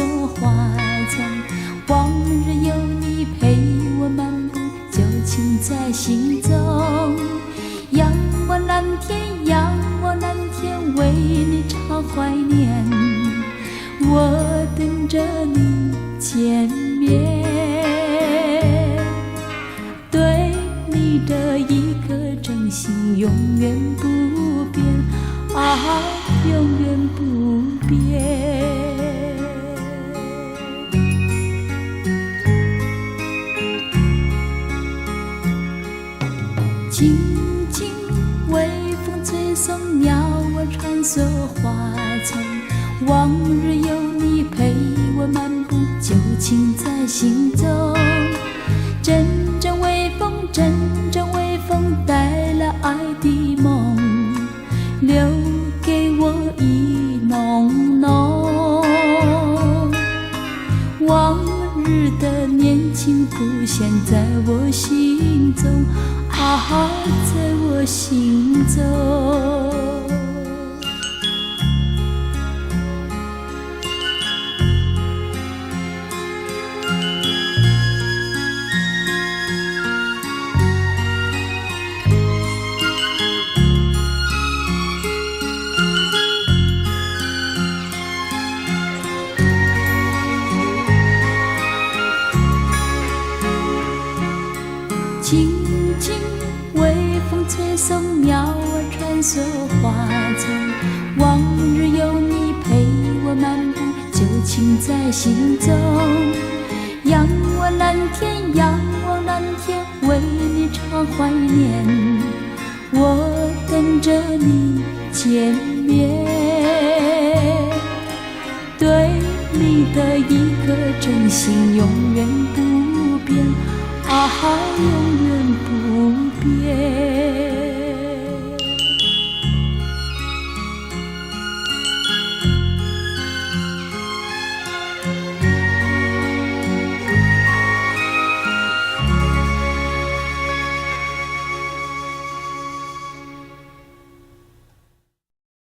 梭花丛。往日有你陪我漫步，舊情在心中。仰望藍天，仰望藍天，為你常懷念。我等著你見面，對你的一顆真心永遠不變，啊，永遠不變。輕輕微風吹送，鳥兒穿梭花叢。往日有你陪我漫步，舊情在心中。陣陣微風，陣陣微風帶來愛的夢，留給我意濃濃。往日的年輕浮現在我心中，啊，在我心中。輕輕微風吹送，鳥兒穿梭花叢。往日有你陪我漫步，舊情在心中。仰望藍天，仰望藍天，為你常懷念。我等著你見面，對你的一顆真心永遠不變，啊，永遠不變。